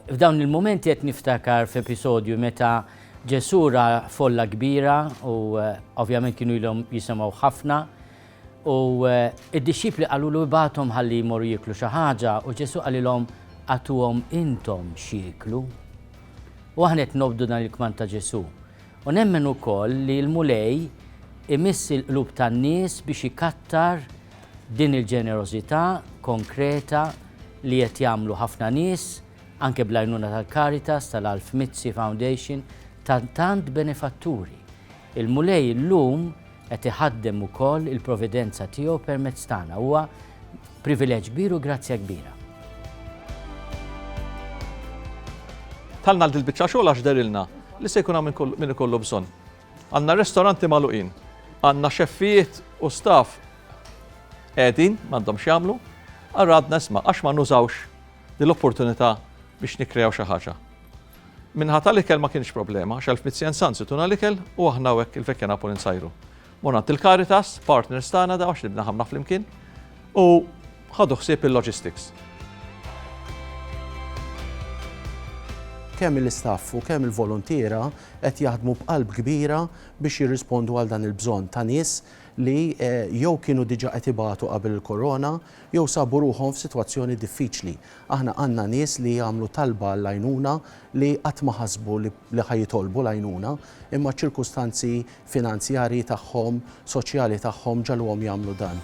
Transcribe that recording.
F'dawn il-mumenti qed niftakar f'episodju meta Ġesù ra folla kbira u ovvjament kienu ilhom jisimgħu ħafna u id-dixxipli qalulu ibgħathom ħalli jmorru jieklu xi ħaġa u Ġesù qalilhom agħtuhom intom x'jieklu. U aħna qed nobdu dan il-kmand ta' Ġesù. U nemmen ukoll li l-Mulej imiss il-qlub tan-nies biex ikattar din il-ġenerożità konkreta li qed jagħmlu ħafna nies, anke bl-għajnuna tal-Caritas, tal-Alf Mizzi Foundation, ta' tant benefatturi. Il-Mulej illum qed iħaddem ukoll il-providenza tiegħu permezz tagħna. Huwa privileġġ kbir u grazzja kbira. Dħalna għal dil-biċċa xogħol għax dehrilna li se jkun hawn min ikollu bżonn. Għandna ristoranti magħluqin, għandna xeffijiet u staff qegħdin m'għandhom x'jagħmlu, allura għadna isma' għax ma nużawx din l-opportunità biex nikkreaw xi ħaġa. Min-naħa tal-ikel ma kienx problema, għax 1000 Sons ituna l-ikel u aħna hawnhekk il-Vecchia Napoli nsajru. Morna għand il-Caritas, partners tagħna daw għax nibna ħamna flimkien, u ħadu ħsieb il-logistics. Kemm l-istaff u kemm il-voluntiera qed jaħdmu b'qalb kbira biex jirrispondu għal dan il-bżonn ta' nies li jew kienu diġà qed ibatu qabel il-korona jew sabu ruħhom f'sitwazzjoni diffiċli. Aħna għandna nies li jagħmlu talba għall-għajnuna li qatt ma ħasbu li ħa jitolbu l-għajnuna, imma ċ-ċirkustanzi finanzjarji tagħhom, soċjali tagħhom ġagħluhom jagħmlu dan.